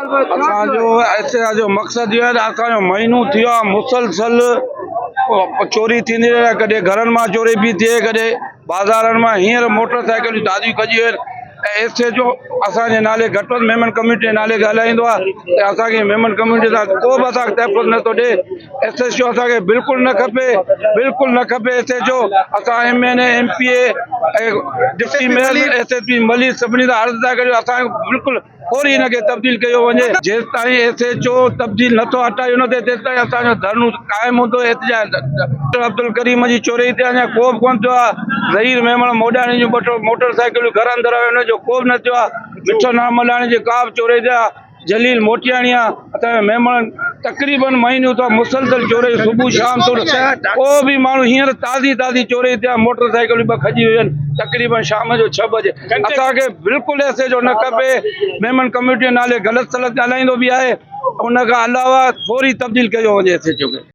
اسان جو احتجاج جو مقصد اهو آهي ته اسان جو مهينو ٿي ويو آهي مسلسل چوري ٿيندي رهي ڪڏهن گهرن مان چوري پئي ٿئي ڪڏهن بازارن مان هينئر موٽر سائيڪل تازيون کڄي ويون آهن ۽ ايس ايڇ او اسان جي نالي گهٽ وڌ ميمڻ ڪميونٽي جي نالي ڳالهائيندو آهي ته اسان کي ميمڻ ڪميونٽي سان ڪو به اسان کي تحفظ نٿو ڏي ايس ايڇ او اسان کي بلڪل نه کپي بلڪل نه کپي ايس ايڇ او اسان M N A M P A ۽ deputy mayor S S P Malir سڀني سان عرض ٿا ڪريون اسان کي بلڪل فوري ان کي تبديل ڪيو وڃي. جيستائين ايس ايڇ او تبديل نه ٿو هٽايو نه ٿئي تيستائين اسان جو ڌرڻو قائم هوندو احتجاج ڊاڪٽر عبدالڪريم جي چوري تي اڃا ڪو به ڪونه ٿيو آهي ظهير ميمڻ موڏاڻي جون ٻه ٽي موٽر سائيڪلون گهر اندر آيو ان جو ڪو به نه ٿيو آهي مٺن ملاڻي جي ڪا به چوري تي جليل موٽياڻي آ اسان جو ميمڻ تقريبن مهينو ٿيو مسلسل چوري صبح شام توڙ ڪو به ماڻهو هينئر تازي تازي چوري ٿيا موٽر سائيڪلون ٻه کڄي ويون آهن تقريبن شام جو ڇهه بجي اسان کي بلڪل ايس ايڇ او نه کپي ميمڻ ڪميونٽي جي نالي غلط سلط ڳالهائيندو به آهي ان کان علاوه فوري تبديل ڪيو وڃي ايس ايڇ او کي.